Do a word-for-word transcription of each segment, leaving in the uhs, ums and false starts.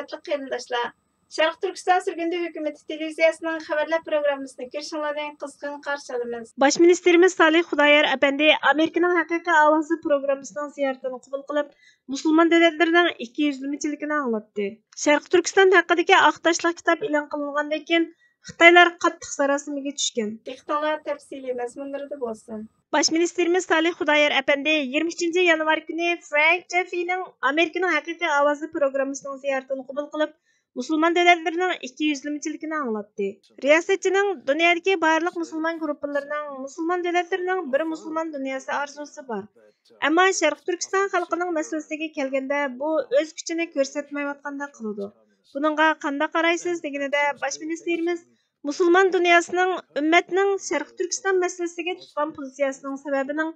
ھۆرمەتلىك قېرىنداشلار، شەرقىي تۈركىستان سۈرگۈندە ھۆكۈمىتى تېلېۋىزىيەسىنىڭ خەۋەرلەر پروگراممىسىنى كۆرۈشۈڭلارنى قىزغىن قارشى ئالىمىز. باش مىنىستىرىمىز سالىھ خۇدايار ئەپەندى ئامېرىكىنىڭ ھەقىقىي ئاۋازى پروگراممىسىنىڭ زىيارىتىنى قوبۇل قىلىپ، مۇسۇلمان دۆلەتلىرىنىڭ ئىككى يۈزلىمىچىلىكىنى ئاڭلاتتى. شەرقىي تۈركىستان ھەققىدىكى ئاق تاشلىق كىتاب ئېلان قىلىنغاندىن كېيىن، خىتايلار قاتتىق ساراسىمىگە چۈشكەن. دىققىتىڭلار تەپسىلىي مەزمۇنلىرىدا بولسۇن. باش مىنىستىرىمىز سالىھ خۇدايار ئەپەندى يىگىرمە ئۈچىنچى يانۋار كۈنى فرانك جېففىنىڭ ئامېرىكىنىڭ ھەقىقىي ئاۋازى پروگراممىسىنىڭ زىيارىتىنى قوبۇل قىلىپ، مۇسۇلمان دۆلەتلىرىنىڭ ئىككى يۈزلىمىچىلىكىنى ئاڭلاتتى. رىياسەتچىنىڭ دۇنيادىكى بارلىق مۇسۇلمان گۇرۇپپىلىرىنىڭ مۇسۇلمان دۆلەتلىرىنىڭ بىر مۇسۇلمان دۇنياسى ئارزۇسى بار. ئەمما شەرقىي تۈركىستان خەلقىنىڭ مەسىلىسىگە كەلگەندە، بۇ ئۆز كۈچىنى كۆرسەتمەيۋاتقاندەك قىلىدۇ. بۇنىڭغا قانداق قارايسىز؟ دېگىنىدە، باش مىنىستىرىمىز مۇسۇلمان دۇنياسىنىڭ ئۈممەتنىڭ شەرقىي تۈركىستان مەسىلىسىگە تۇتقان پوزىتسىيەسىنىڭ سەۋەبىنىڭ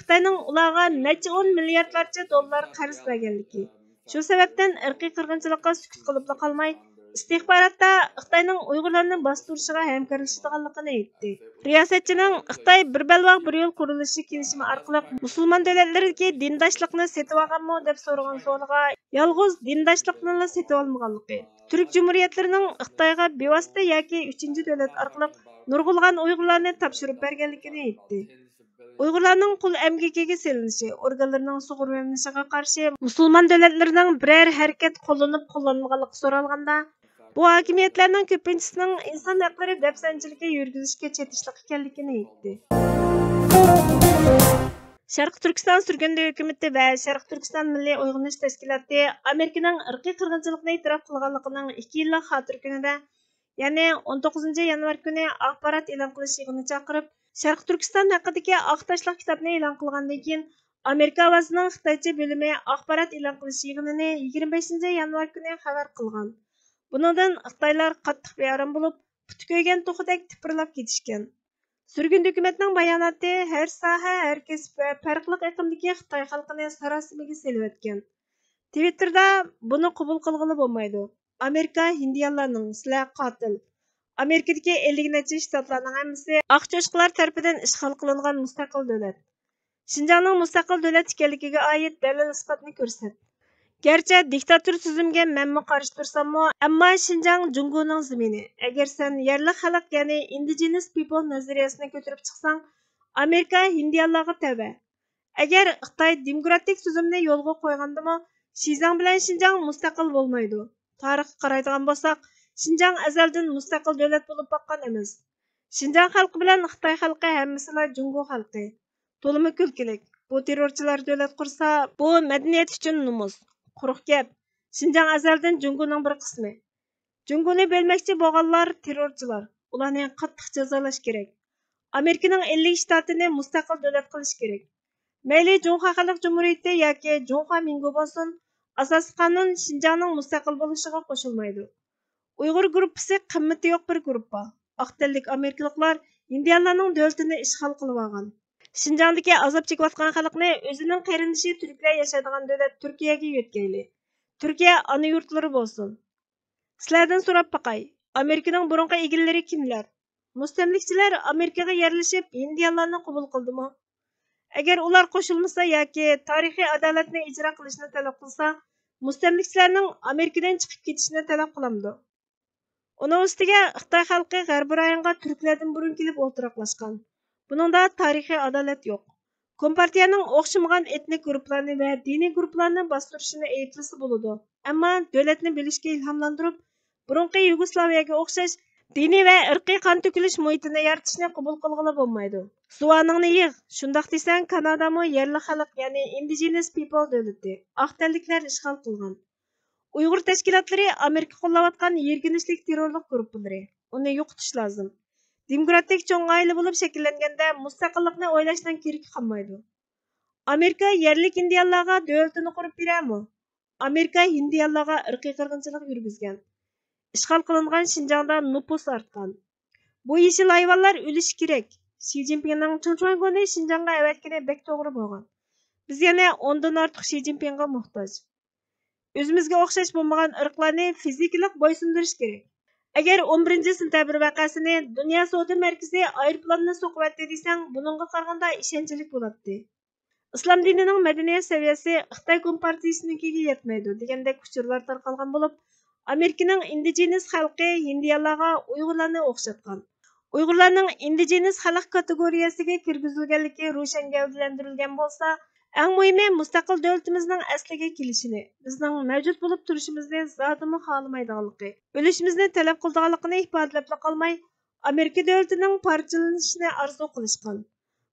خىتاينىڭ ئۇلارغا نەچچە ئون مىلياردلارچە دوللار قەرز بەرگەنلىكى، شۇ سەۋەبتىن ئىرقىي قىرغىنچىلىققا سۈكۈت قىلىپلا قالماي، ئىستىخباراتتا خىتاينىڭ ئۇيغۇرلارنى باستۇرۇشىغا ھەمكارلىشىدىغانلىقىنى ئېيتتى. رىياسەتچىنىڭ خىتاي بىر بەلباغ بىر يول قۇرۇلۇشى كېلىشىمى ئارقىلىق مۇسۇلمان دۆلەتلىرىدىكى دىنداشلىقنى سېتىۋالغانمۇ دەپ سورىغان سوئالىغا، يالغۇز دىنداشلىقنىلا سېتىۋالمىغانلىقى، تۈرك جۇمھۇرىيەتلىرىنىڭ خىتايغا بىۋاسىتە ياكى ئۈچىنچى دۆلەت ئارقىلىق نۇرغۇنلىغان ئۇيغۇرلارنى تاپشۇرۇپ بەرگەنلىكىنى ئېيتتى. ئۇيغۇرلارنىڭ قۇل ئەمگىكىگە سېلىنىشى، ئورگانلىرىنىڭ سۇغۇرۋىلىنىشىغا قارشى مۇسۇلمان دۆلەتلىرىنىڭ بىرەر ھەرىكەت قوللىنىپ قوللانمىغانلىقى سورالغاندا، بۇ ھاكىمىيەتلەرنىڭ كۆپىنچىسىنىڭ ئىنسان ھەقلىرى دەپسەندىچىلىكى يۈرگۈزۈشكە چېتىشلىق ئىكەنلىكىنى ئېيتتى. شەرقىي تۈركىستان سۈرگۈندە ھۆكۈمىتى ۋە شەرقىي تۈركىستان مىللىي ئويغىنىش تەشكىلاتى ئامېرىكىنىڭ ئىرقىي قىرغىنچىلىقنى ئېتىراپ قىلغانلىقىنىڭ ئىككى يىللىق خاتىرە كۈنىدە، يەنى ئون توققۇزىنچى يانۋار كۈنى ئاخبارات ئېلان قىلىش يىغىنى چاقىرىپ، شەرقىي تۈركىستان ھەققىدىكى ئاق تاشلىق كىتابنى ئېلان قىلغاندىن كېيىن، ئامېرىكا ئاۋازىنىڭ خىتايچە بۆلۈمى ئاخبارات ئېلان قىلىش يىغىنىنى يىگىرمە بەشىنچى يانۋار كۈنى خەۋەر قىلغان. بۇنىڭدىن خىتايلار قاتتىق بىئارام بولۇپ، پۇتى كۆيگەن توخۇدەك تىپىرلاپ كېتىشكەن. سۈرگۈندە ھۆكۈمەتنىڭ باياناتى ھەر ساھە، ھەر كەسىپ ۋە پەرقلىق ئېقىمدىكى خىتاي خەلقىنى ساراسىمىگە سېلىۋەتكەن. تىۋىتتېردا بۇنى قوبۇل قىلغىلى بولمايدۇ. ئامېرىكا ھىندىيانلارنىڭ، سىلەر قاتىل. ئامېرىكىدىكى ئەللىك نەچچە شتاتلارنىڭ ھەممىسى ئاق چوشقىلار تەرىپىدىن ئىشغال قىلىنغان مۇستەقىل دۆلەت. شىنجاڭنىڭ مۇستەقىل دۆلەت ئىكەنلىكىگە ئائىت دەلىل-ئىسپاتنى كۆرسەت. گەرچە دىكتاتور تۈزۈمگە مەنمۇ قارشى تۇرساممۇ، ئەمما شىنجاڭ جۇڭگونىڭ زېمىنى. ئەگەر سەن يەرلىك خەلق، يەنى ئىندىجېنس پىپل نەزەرىيەسىنى كۆتۈرۈپ چىقساڭ، ئامېرىكا ھىندىيانلارغا تەۋە. ئەگەر خىتاي دېموكراتىك تۈزۈمنى يولغا قويغاندىمۇ، شىزاڭ بىلەن شىنجاڭ مۇستەقىل بولمايدۇ. تارىخقا قارايدىغان بولساق، شىنجاڭ ئەزەلدىن مۇستەقىل دۆلەت بولۇپ باققان ئەمەس. شىنجاڭ خەلقى بىلەن خىتاي خەلقى ھەممىسىلا جۇڭگو خەلقى. تولىمۇ كۈلكىلىك. بۇ تېررورچىلار دۆلەت قۇرسا، بۇ مەدەنىيەت ئۈچۈن نومۇس. قۇرۇق گەپ. شىنجاڭ ئەزەلدىن جۇڭگونىڭ بىر قىسمى. جۇڭگونى بۆلمەكچى بولغانلار تېررورچىلار. ئۇلارنى قاتتىق جازالاش كېرەك. ئامېرىكىنىڭ ئەللىك شتاتىنى مۇستەقىل دۆلەت قىلىش كېرەك. مەيلى جۇڭخۇا خەلق جۇمھۇرىيىتى ياكى جۇڭخۇا مىنگو بولسۇن، ئاساسىي قانۇن شىنجاڭنىڭ مۇستەقىل بولۇشىغا قوشۇلمايدۇ. ئۇيغۇر گۇرۇپپىسى قىممىتى يوق بىر گۇرۇپپا. ئاق تەنلىك ئامېرىكىلىقلار ھىندىيانلارنىڭ دۆلىتىنى ئىشغال قىلىۋالغان. شىنجاڭدىكى ئازاب چېكىۋاتقان خەلقنى ئۆزىنىڭ قېرىندىشى تۈركلەر ياشايدىغان دۆلەت تۈركىيەگە يۆتكەيلى. تۈركىيە ئانا يۇرتلىرى بولسۇن. سىلەردىن سوراپ باقاي، ئامېرىكىنىڭ بۇرۇنقى ئىگىلىرى كىملەر؟ مۇستەملىكىچىلەر ئامېرىكىغا يەرلىشىپ، ھىندىيانلارنى قوبۇل قىلدىمۇ؟ ئەگەر ئۇلار قوشۇلمىسا ياكى تارىخىي ئادالەتنى ئىجرا قىلىشنى تەلەپ قىلسا، مۇستەملىكىچىلەرنىڭ ئامېرىكىدىن چىقىپ كېتىشىنى تەلەپ قىلامدۇ؟ ئۇنىڭ ئۈستىگە خىتاي خەلقى غەربىي رايونغا تۈركلەردىن بۇرۇن كېلىپ ئولتۇراقلاشقان. بۇنىڭدا تارىخىي ئادالەت يوق. كومپارتىيەنىڭ ئوخشىمىغان ئېتنىك گۇرۇپپىلارنى ۋە دىنىي گۇرۇپپىلارنى باستۇرۇشىنى ئەيىبلىسە بولىدۇ، ئەمما دۆلەتنى بۆلۈشكە ئىلھاملاندۇرۇپ، بۇرۇنقى يۇگوسلاۋىيەگە ئوخشاش دىنىي ۋە ئىرقىي قان تۆكۈلۈش مۇھىتىنى يارىتىشنى قوبۇل قىلغىلى بولمايدۇ. زۇۋانىڭنى يىغ، شۇنداق دېسەڭ، كانادامۇ يەرلىك خەلق، يەنى ئىندىجېنس پىپل دۆلىتى، ئاق تەنلىكلەر ئىشغال قىلغان. ئۇيغۇر تەشكىلاتلىرى ئامېرىكا قوللاۋاتقان يىرگىنچلىك تېررورلۇق گۇرۇپپىلىرى. ئۇنى يوقىتىش لازىم. دېموكراتىك چوڭ ئائىلە بولۇپ شەكىللەنگەندە مۇستەقىللىقنى ئويلاشنىڭ كېرىكى قالمايدۇ. ئامېرىكا يەرلىك ھىندىيانلارغا دۆلىتىنى قۇرۇپ بېرەرمۇ؟ ئامېرىكا ھىندىيانلارغا ئىرقىي قىرغىنچىلىق يۈرگۈزگەن. ئىشغال قىلىنغان شىنجاڭدا نوپۇس ئارتقان. بۇ يېشىل ھايۋانلار ئۆلۈشى كېرەك. شى جىنپىڭنىڭ چېڭ چۈەنگونى شىنجاڭغا ئەۋەتكىنى بەك توغرا بولغان. بىز يەنە ئوندىن ئارتۇق شى جىنپىڭغا موھتاج. ئۆزىمىزگە ئوخشاش بولمىغان ئىرقلارنى فىزىكىلىق بويسۇندۇرۇش كېرەك. ئەگەر ئون بىرىنچى سېنتەبىر ۋەقەسىنى دۇنيا سودا مەركىزى ئايروپىلاننى سوقۇۋەتتى دېسەڭ، بۇنىڭغا قارىغاندا ئىشەنچلىك بولاتتى. ئىسلام دىنىنىڭ مەدەنىيەت سەۋىيەسى خىتاي كومپارتىيىسىنىڭكىگە يەتمەيدۇ دېگەندەك ئۇچۇرلار تارقالغان بولۇپ، ئامېرىكىنىڭ ئىندىجېنىس خەلقى ھىندىيانلارغا ئۇيغۇرلارنى ئوخشاتقان. ئۇيغۇرلارنىڭ ئىندىجېنىس خەلق كاتېگورىيەسىگە كىرگۈزۈلگەنلىكى روشەن گەۋدىلەندۈرۈلگەن بولسا، ئەڭ مۇھىمى مۇستەقىل دۆلىتىمىزنىڭ ئەسلىگە كېلىشىنى، بىزنىڭ مەۋجۇت بولۇپ تۇرۇشىمىزنى زادىمۇ خالىمايدىغانلىقى، ئۆلۈشىمىزنى تەلەپ قىلىدىغانلىقىنى ئىپادىلەپلا قالماي، ئامېرىكا دۆلىتىنىڭ پارچىلىنىشىنى ئارزۇ قىلىشقان.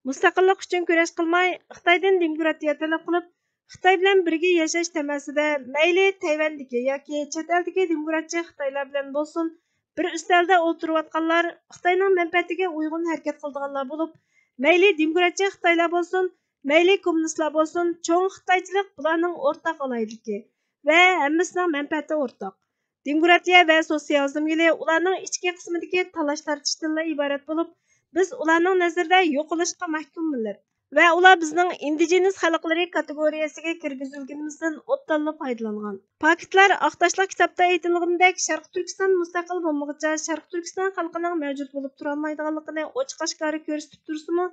مۇستەقىللىق ئۈچۈن كۈرەش قىلماي، خىتايدىن دېموكراتىيە تەلەپ قىلىپ، خىتاي بىلەن بىرگە ياشاش تەمەسىدە، مەيلى تەيۋەندىكى ياكى چەت ئەلدىكى دېموكراتچى خىتايلار بىلەن بولسۇن، بىر ئۈستەلدە ئولتۇرۇۋاتقانلار خىتاينىڭ مەنپەئەتىگە ئۇيغۇن ھەرىكەت قىلىدىغانلار بولۇپ، مەيلى دېموكراتچى خىتايلار بولسۇن، مەيلى كوممۇنىستلار بولسۇن، چوڭ خىتايچىلىق بۇلارنىڭ ئورتاق ئالاھىدىلىكى ۋە ھەممىسىنىڭ مەنپەئەتى ئورتاق. دېموكراتىيە ۋە سوتسىيالىزم يولى ئۇلارنىڭ ئىچكى قىسمىدىكى تالاش-تارتىشتىنلا ئىبارەت بولۇپ، بىز ئۇلارنىڭ نەزىرىدە يوقىلىشقا مەھكۇم مىللەت ۋە ئۇلار بىزنىڭ ئىندىجېنىس خەلقلىرى كاتېگورىيەسىگە كىرگۈزۈلگىنىمىزدىن ئوبدانلا پايدىلانغان. پاكىتلار ئاق تاشلىق كىتابتا ئېيتىلغىنىدەك، شەرقىي تۈركىستان مۇستەقىل بولمىغۇچە شەرقىي تۈركىستان خەلقىنىڭ مەۋجۇت بولۇپ تۇرالمايدىغانلىقىنى ئوچۇق-ئاشكارا كۆرسىتىپ تۇرسىمۇ،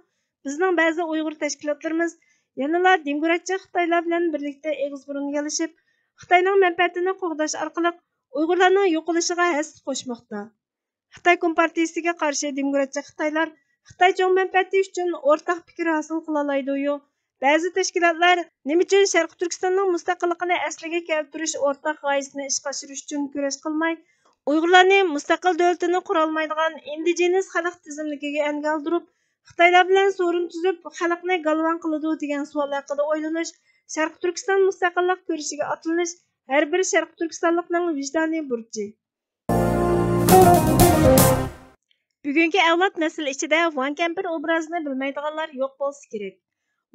بىزنىڭ بەزى ئۇيغۇر تەشكىلاتلىرىمىز يەنىلا دېموكراتچى خىتايلار بىلەن بىرلىكتە ئېغىز بۇرۇن يالىشىپ، خىتاينىڭ مەنپەئەتىنى قوغداش ئارقىلىق ئۇيغۇرلارنىڭ يوقىلىشىغا ھەسسە قوشماقتا. خىتاي كومپارتىيىسىگە قارشى دېموكراتچى خىتايلار خىتاي چوڭ مەنپەئەتى ئۈچۈن ئورتاق پىكىر ھاسىل قىلالايدۇيۇ؟ بەزى تەشكىلاتلار نېمە ئۈچۈن شەرقىي تۈركىستاننىڭ مۇستەقىللىقىنى ئەسلىگە كەلتۈرۈش ئورتاق غايىسىنى ئىشقا ئاشۇرۇش ئۈچۈن كۈرەش قىلماي، ئۇيغۇرلارنى مۇستەقىل دۆلىتىنى قۇرالمايدىغان ئىندىجېنىس خەلق تىزىملىكىگە ئەنگە ئالدۇرۇپ، خىتايلار بىلەن سورۇن تۈزۈپ، خەلقنى گالۋاڭ قىلىدۇ دېگەن سوئال ھەققىدە ئويلىنىش، شەرقىي تۈركىستان مۇستەقىللىق كۈرىشىگە ئاتلىنىش ھەر بىر شەرقىي تۈركىستانلىقنىڭ ۋىجدانىي بۇرچى. بۈگۈنكى ئەۋلاد نەسىل ئىچىدە ۋان كەمپىر ئوبرازىنى بىلمەيدىغانلار يوق بولسا كېرەك.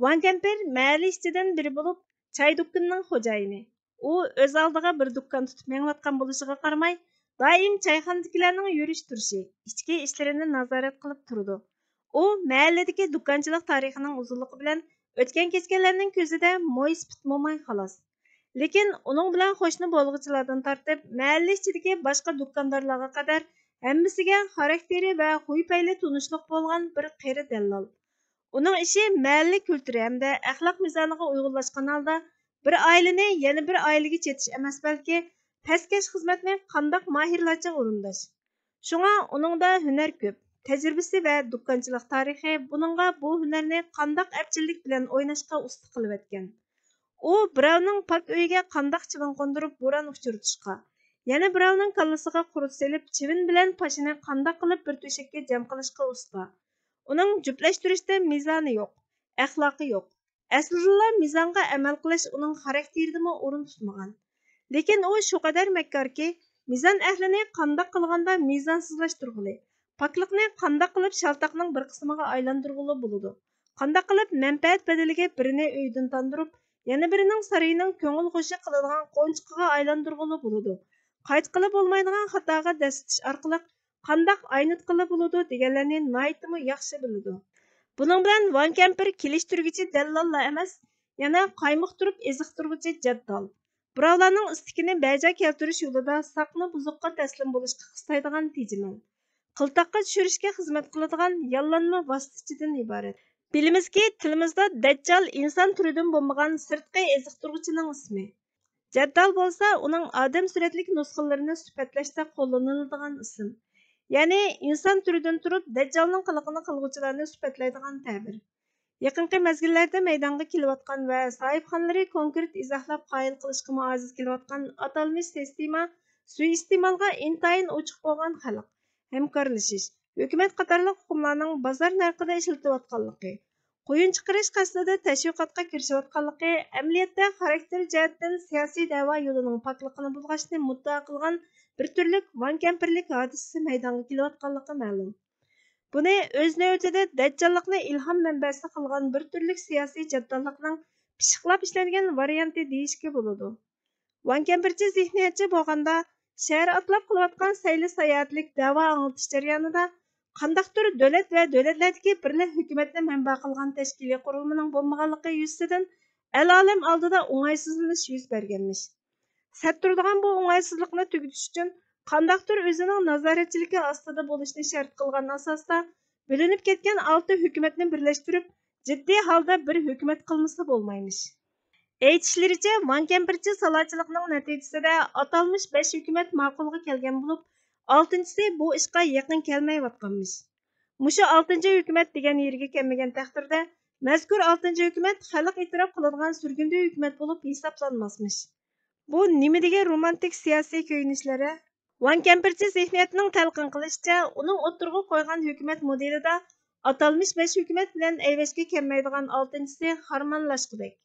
ۋان كەمپىر مەھەللە ئىچىدىن بىرى بولۇپ، چاي دۇكىنىنىڭ خوجايىنى. ئۇ ئۆز ئالدىغا بىر دۇكان تۇتۇپ مېڭىۋاتقان بولۇشىغا قارىماي، دائىم چايخانىدىكىلەرنىڭ يۈرۈش-تۇرۇشى، ئىچكى ئىشلىرىنى نازارەت قىلىپ تۇرىدۇ. ئۇ مەھەللىدىكى دۇكانچىلىق تارىخىنىڭ ئۇزۇنلۇقى بىلەن ئۆتكەن-كەچكەنلەرنىڭ كۆزىدە مويسىپىت موماي خالاس. لېكىن ئۇنىڭ بىلەن قوشنا بولغۇچىلاردىن تارتىپ، مەھەللە ئىچىدىكى باشقا دۇكاندارلارغا قەدەر ھەممىسىگە خاراكتېرى ۋە خۇي-پەيلى تونۇشلۇق بولغان بىر قېرى دەللال. ئۇنىڭ ئىشى مەھەللە كۈلتۈرى ھەمدە ئەخلاق مىزانىغا ئۇيغۇنلاشقان ھالدا، بىر ئائىلىنى يەنە بىر ئائىلىگە چېتىش ئەمەس، بەلكى پەسكەش خىزمەتنى قانداق ماھىرلارچە ئورۇنداش. شۇڭا ئۇنىڭدا ھۈنەر كۆپ، تەجرىبىسى ۋە دۇكانچىلىق تارىخى بۇنىڭغا بۇ ھۈنەرنى قانداق ئەپچىللىك بىلەن ئويناشقا ئۇستا قىلىۋەتكەن. ئۇ بىراۋنىڭ پاك ئۆيىگە قانداق چىۋىن قوندۇرۇپ بوران ئۇچۇرتۇشقا، يەنە بىراۋنىڭ كاللىسىغا قۇرت سېلىپ چىۋىن بىلەن پاشىنى قانداق قىلىپ بىر تۆشەككە جەم قىلىشقا ئۇستا. ئۇنىڭ جۈپلەشتۈرۈشتە مىزانى يوق، ئەخلاقى يوق. ئەسلىدىنلا مىزانغا ئەمەل قىلىش ئۇنىڭ خاراكتېرىدىمۇ ئورۇن تۇتمىغان. لېكىن ئۇ شۇ قەدەر مەككاركى، مىزان ئەھلىنى قانداق قىلغاندا مىزانسىزلاشتۇرغىلى، پاكلىقنى قانداق قىلىپ شالتاقنىڭ بىر قىسمىغا ئايلاندۇرغىلى بولىدۇ، قانداق قىلىپ مەنپەئەت بەدىلىگە بىرىنى ئۆيدىن تاندۇرۇپ، يەنە بىرىنىڭ سارىيىنىڭ كۆڭۈل خۇشى قىلىدىغان قونچىقىغا ئايلاندۇرغىلى بولىدۇ، قايتقىلى بولمايدىغان خاتاغا دەسسىتىش ئارقىلىق قانداق ئاينىتقىلى بولىدۇ دېگەنلەرنى ناھايىتىمۇ ياخشى بىلىدۇ. بۇنىڭ بىلەن ۋان كەمپىر كېلىشتۈرگۈچى دەللاللا ئەمەس، يەنە قايمۇقتۇرۇپ ئېزىقتۇرغۇچى جەددال. بىراۋلارنىڭ ئىستىكىنى بەجا كەلتۈرۈش يولىدا ساقنى بۇزۇققا تەسلىم بولۇشقا قىستايدىغان تېجىمەل. قىلتاققا چۈشۈرۈشكە خىزمەت قىلىدىغان ياللانما ۋاسىتىچىدىن ئىبارەت. بىلىمىزكى، تىلىمىزدا دەججال ئىنسان تۈرىدىن بولمىغان سىرتقى ئېزىقتۇرغۇچىنىڭ ئىسمى. جەددال بولسا ئۇنىڭ ئادەم سۈرەتلىك نۇسخىلىرىنى سۈپەتلەشتە قوللىنىلىدىغان ئىسىم. يەنى ئىنسان تۈرىدىن تۇرۇپ دەججالنىڭ قىلىقىنى قىلغۇچىلارنى سۈپەتلەيدىغان تەبىر. يېقىنقى مەزگىللەردە مەيدانغا كېلىۋاتقان ۋە ساھىبخانلىرى كونكرېت ئىزاھلاپ قايىل قىلىشقىمۇ ئاجىز كېلىۋاتقان ئاتالمىش سىستېما سۇيىئىستېمالغا ئىنتايىن ئوچۇق بولغان خەلق، ھەمكارلىشىش، ھۆكۈمەت قاتارلىق ئۇقۇملارنىڭ بازار نەرخىدە ئىشلىتىۋاتقانلىقى، قويۇن چىقىرىش قەستىدە تەشۋىقاتقا كىرىشىۋاتقانلىقى، ئەمەلىيەتتە خاراكتېر جەھەتتىن سىياسىي دەۋا يولىنىڭ پاكلىقىنى بۇلغاشنى مۇددىئا قىلغان بىر تۈرلۈك ۋان كەمپىرلىك ھادىسىسى مەيدانغا كېلىۋاتقانلىقى مەلۇم. بۇنى ئۆز نۆۋىتىدە دەججاللىقنى ئىلھام مەنبەسى قىلغان بىر تۈرلۈك سىياسىي جەدداللىقنىڭ پىششىقلاپ ئىشلەنگەن ۋارىيانتى دېيىشكە بولىدۇ. ۋان كەمپىرچى زېھنىيەتچى بولغاندا، شەھەر ئاتلاپ قىلىۋاتقان سەيلە ساياھەتلىك دەۋا ئاڭلىتىش جەريانىدا قانداقتۇر دۆلەت ۋە دۆلەتلەردىكى بىرلا ھۆكۈمەتنى مەنبە قىلغان تەشكىلىي قۇرۇلمىنىڭ بولمىغانلىقى يۈزىسىدىن ئەل-ئالەم ئالدىدا ئوڭايسىزلىنىش يۈز بەرگەنمىش. سەت تۇرىدىغان بۇ ئوڭايسىزلىقنى تۈگىتىش ئۈچۈن قانداقتۇر ئۆزىنىڭ نازارەتچىلىكى ئاستىدا بولۇشنى شەرت قىلغان ئاساستا بۆلۈنۈپ كەتكەن ئالتە ھۆكۈمەتنى بىرلەشتۈرۈپ، جىددىي ھالدا بىر ھۆكۈمەت قىلمىسا بولمايمىش. ئېيتىشلىرىچە، ۋان كەمپىرچى سالاچىلىقنىڭ نەتىجىسىدە ئاتالمىش بەش ھۆكۈمەت ماقۇلغا كەلگەن بولۇپ، ئالتىنچىسى بۇ ئىشقا يېقىن كەلمەيۋاتقانمىش. مۇشۇ ئالتىنچى ھۆكۈمەت دېگەن يېرىگە كەلمىگەن تەقدىردە، مەزكۇر ئالتىنچى ھۆكۈمەت خەلق ئېتىراپ قىلىدىغان سۈرگۈندە ھۆكۈمەت بولۇپ ھېسابلانماسمىش. بۇ نېمە دېگەن رومانتىك سىياسىي كۆيۈنۈشلەر-ە! ۋان كەمپىرچى زېھنىيەتنىڭ تەلقىن قىلىشىچە، ئۇنىڭ ئوتتۇرىغا قويغان ھۆكۈمەت مودېلىدا ئاتالمىش بەش ھۆكۈمەت بىلەن ئەيۋەشكە كەلمەيدىغان ئالتىنچىسى خارمانلاشقۇدەك.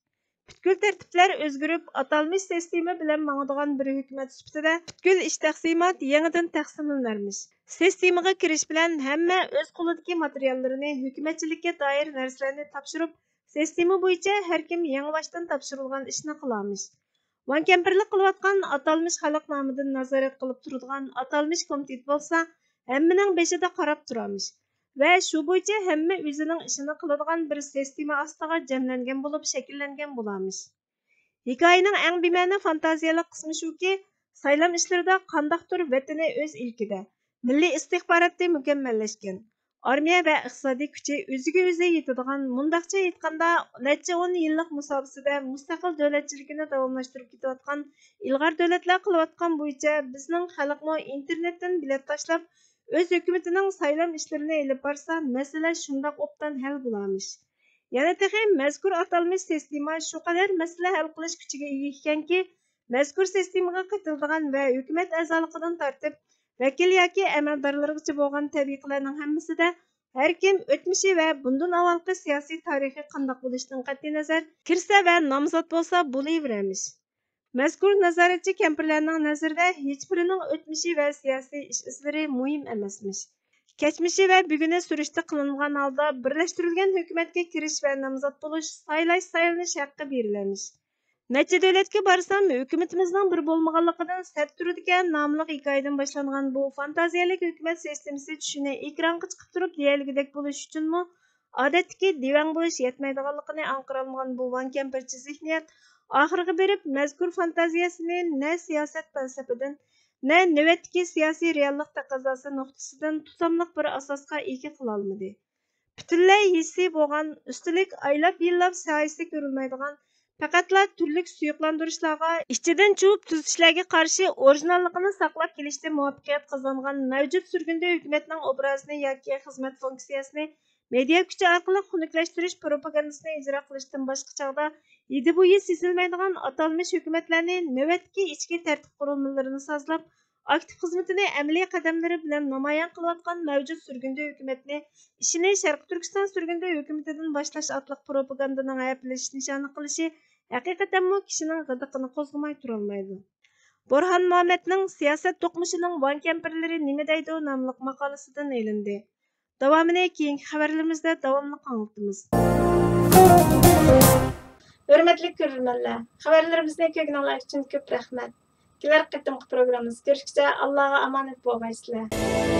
پۈتكۈل تەرتىپلەر ئۆزگىرىپ، ئاتالمىش سىستېما بىلەن ماڭىدىغان بىر ھۆكۈمەت سۈپىتىدە پۈتكۈل ئىش تەقسىمات يېڭىدىن تەقسىملىنەرمىش. سىستېمىغا كىرىش بىلەن ھەممە ئۆز قولىدىكى ماتېرىياللىرىنى، ھۆكۈمەتچىلىككە دائىر نەرسىلەرنى تاپشۇرۇپ، سىستېما بويىچە ھەر كىم يېڭىباشتىن تاپشۇرۇلغان ئىشنى قىلارمىش. ۋان كەمپىرلىك قىلىۋاتقان ئاتالمىش خەلق نامىدىن نازارەت قىلىپ تۇرىدىغان ئاتالمىش كومىتېت بولسا ھەممىنىڭ بېشىدا قاراپ تۇرارمىش ۋە شۇ بويىچە ھەممە ئۆزىنىڭ ئىشىنى قىلىدىغان بىر سىستېما ئاستىغا جەملەنگەن بولۇپ شەكىللەنگەن بولارمىش. ھېكايىنىڭ ئەڭ بىمەنە فانتازىيەلىك قىسمى شۇكى، سايلام ئىشلىرىدا قانداقتۇر ۋەتىنى ئۆز ئىلكىدە، مىللىي ئىستىخباراتى مۇكەممەللەشكەن، ئارمىيە ۋە ئىقتىسادىي كۈچى ئۆزىگە ئۆزى يېتىدىغان، مۇنداقچە ئېيتقاندا، نەچچە ئون يىللىق مۇساپىسىدە مۇستەقىل دۆلەتچىلىكىنى داۋاملاشتۇرۇپ كېتىۋاتقان ئىلغار دۆلەتلەر قىلىۋاتقان بويىچە بىزنىڭ خەلقمۇ ئىنتېرنېتتىن بېلەت تاشلاپ، ئۆز ھۆكۈمىتىنىڭ سايلام ئىشلىرىنى ئېلىپ بارسا، مەسىلە شۇنداق ئوبدان ھەل بولارمىش. يەنە تېخى مەزكۇر ئاتالمىش سىستېما شۇ قەدەر مەسىلە ھەل قىلىش كۈچىگە ئىگە ئىكەنكى، مەزكۇر سىستېمىغا قېتىلىدىغان ۋە ھۆكۈمەت ئەزالىقىدىن تارتىپ، ۋەكىل ياكى ئەمەلدارلىرىغىچە بولغان تەبىقىلەرنىڭ ھەممىسىدە ھەر كىم ئۆتمۈشى ۋە بۇندىن ئاۋۋالقى سىياسىي تارىخى قانداق بولۇشىدىن قەتئىينەزەر، كىرسە ۋە نامزات بولسا بولۇۋېرەرمىش. مەزكۇر نازارەتچى كەمپىرلەرنىڭ نەزىرىدە، ھېچبىرىنىڭ ئۆتمۈشى ۋە سىياسىي ئىش ئىزلىرى مۇھىم ئەمەسمىش. كەچمىشى ۋە بۈگۈنى سۈرۈشتە قىلىنغان ھالدا بىرلەشتۈرۈلگەن ھۆكۈمەتكە كىرىش ۋە نامزات بولۇش، سايلاش، سايلىنىش ھەققى بېرىلەرمىش. نەچچە دۆلەتكە بارسام، ھۆكۈمىتىمىزنىڭ بىر بولمىغانلىقىدىن سەت تۇرىدىكەن ناملىق ھېكايىدىن باشلانغان بۇ فانتازىيەلىك ھۆكۈمەت سىستېمىسى چۈشىنى ئېكرانغا چىقىپ تۇرۇپ دېيەلىگۈدەك بولۇش ئۈچۈنمۇ ئادەتتىكى دىۋەڭ بولۇش يەتمەيدىغانلىقىنى ئاڭقىرالمىغان بۇ ۋان كەمپىرچى زېھنىيەت ئاخىرىغا بېرىپ مەزكۇر فانتازىيەسىنى نە سىياسەت پەلسەپىدىن، نە نۆۋەتتىكى سىياسىي رېئاللىق تەقەززاسى نۇقتىسىدىن تۇتاملىق بىر ئاساسقا ئىگە قىلالمىدى. پۈتۈنلەي ھېسسىي بولغان، ئۈستىلىك ئايلاپ يىللاپ سايىسى كۆرۈلمەيدىغان، پەقەتلا تۈرلۈك سۇيۇقلاندۇرۇشلارغا، ئىچىدىن چۇۋۇپ تۈزىتىشلەرگە قارشى ئورىجىناللىقىنى ساقلاپ كېلىشتە مۇۋەپپەقىيەت قازانغان مەۋجۇت سۈرگۈندە ھۆكۈمەتنىڭ ئوبرازىنى ياكى خىزمەت فۇنكسىيەسىنى مېدىيا كۈچى ئارقىلىق خۇنۈكلەشتۈرۈش پروپاگاندىسىنى ئىجرا قىلىشتىن باشقا چاغدا ھىدى-بويى سېزىلمەيدىغان ئاتالمىش ھۆكۈمەتلەرنى نۆۋەتتىكى ئىچكى تەرتىپ قۇرۇلمىلىرىنى سازلاپ، ئاكتىپ خىزمىتىنى ئەمەلىي قەدەملىرى بىلەن نامايان قىلىۋاتقان مەۋجۇت سۈرگۈندە ھۆكۈمەتنى ئىشىنى شەرقىي تۈركىستان سۈرگۈندە ھۆكۈمىتىدىن باشلاش ئاتلىق پروپاگاندىنىڭ ھەپىلىشىش نىشانى قىلىشى ھەقىقەتەنمۇ كىشىنىڭ غىدىقىنى قوزغىماي تۇرالمايدۇ. بورھان مۇھەممەدنىڭ سىياسەت توقۇنۇشىنىڭ ۋان كەمپىرلىرى نېمە دەيدۇ ناملىق ماقالىسىدىن ئېلىندى. داۋامىنى كېيىنكى خەۋەرلىرىمىزدە داۋاملىق ئاڭلىتىمىز. ھۆرمەتلىك كۆرۈرمەنلەر، خەۋەرلىرىمىزنى كۆرگىنىڭلار ئۈچۈن كۆپ رەھمەت. كېلەر قېتىمقى پروگراممىمىزدا كۆرۈشكىچە ئاللاغا ئامانەت بولغايسىلەر.